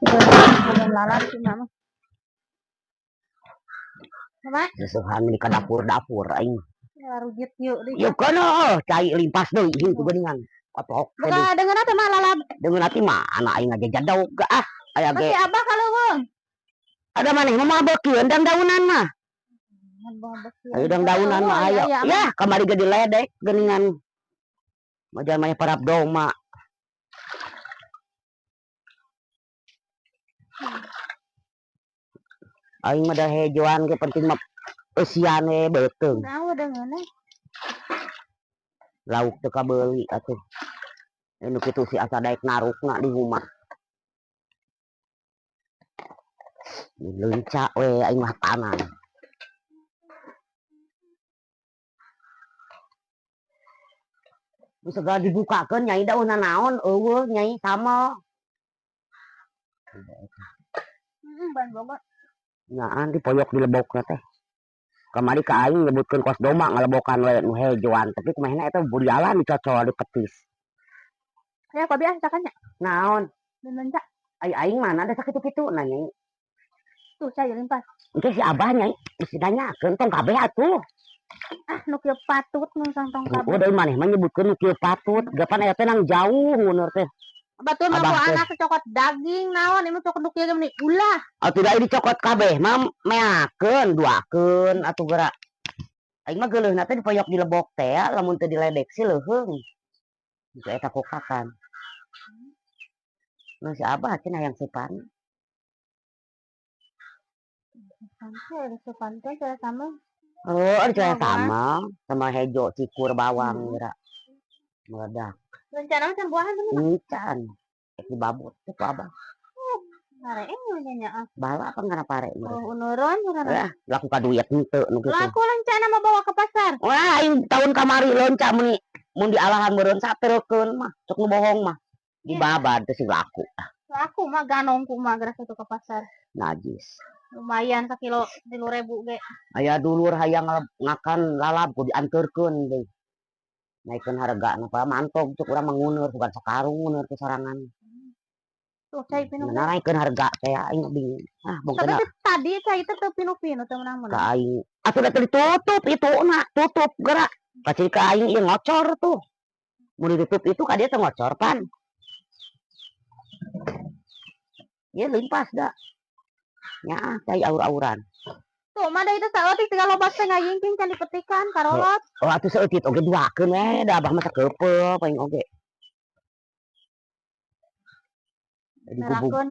Belum lalap sih mama. Mama, Sesuhan di ka dapur-dapur aing. Ya rujit yuk di. Yuk kana cai limpas deui hingtu geuningan. Kotok teh. Buka deungeun teh mah lalap. Deungeun ati mah anak aing ngajajadau ga ah. Aya ge. Masih abah kalau wong. Ada maneh mah beukeun dang daunan mah. Ayo dang daunan mah ayo. Ya, kamari ge diledek geuningan. Majan mah parap doma. Aing mah da hejoan ge penting mah eusian we beuteung. Nah, deungeun. Lauk teu kabeuli atuh. Nu kitu si asa daek narukna di rumah. Leunca we aing mah tanang. Nu segala dibukakeun nyai daunna naon eueuh nyai sama. Heeh, ban boga. Nyaan dipoyok dilebokna teh. Kamari ka aing nyebutkeun kos doma ngalebokan we nu hejoan, tapi kumehna eta burialan dicocol dipetis. Ya kok biasa kan nya? Naon? Leunca. Ai aing mana ada sakitu-kitu na nyai. Tuh saya limpas. Engke si abah nyai geus ditanyakeun tong kabeh atuh. Ah nu kieu patut nu tong kabeh. Oh, deui maneh mah nyebutkeun nu kieu patut, gapan aya teh nang jauh ngunur teh. Batur mah anak cokot daging naon ieu cokot nu kieu ge meni ulah. Atuh da dicokot kabeh mah meakeun duakeun atuh geura. Aing mah geuleuhna teh dipoyok dilebok teh lamun teu diledek sih leuheung. Geus eta kokakan. Nah si abah cenah hayang supan. Supan teh cara sama. Oh, ada cara sama, sama hejo, cikur, bawang geura. Meledak. Rencana macam buahan tuh. Encan. Dibabut teh ku abah. Pare nya ah. Bala apa ngana pare Oh, unuron Eh, laku ka duit henteu nu kitu. Laku lencana mau bawa ke pasar. Wah, aing tahun kamari leunca meuni mun dialahan meureun satreukeun mah, cek nu bohong mah. Dibabad teh sing laku. Laku mah ganong ku mah geura kitu ke pasar. Najis. Lumayan sakilo 3.000 ge. Aya dulur hayang ngakan lalap ku dianterkeun deui. Naikeun harga na pa mantog cuk urang manguneur bukan sakarung nguneur ke sorangan. Tuh cai pinu. Nah, naikeun harga teh aing bingung. Ah, bongkeun. Tapi tadi cai teh teu pinu-pinu teu meunang-meunang. Ka aing atuh da teu ditutup itu na, tutup geura. Kaciri ka aing ieu ngocor tuh. Mun ditutup itu ka dia teh ngocor pan. Ieu limpas da. Nyaah cai aur-auran. Tuh mah da itu saeutik tinggal loba teh ngayingking can dipetikan karolot. Oh atuh saeutik oge duakeun we da abah mah sakeupeup aing oge. Digubug.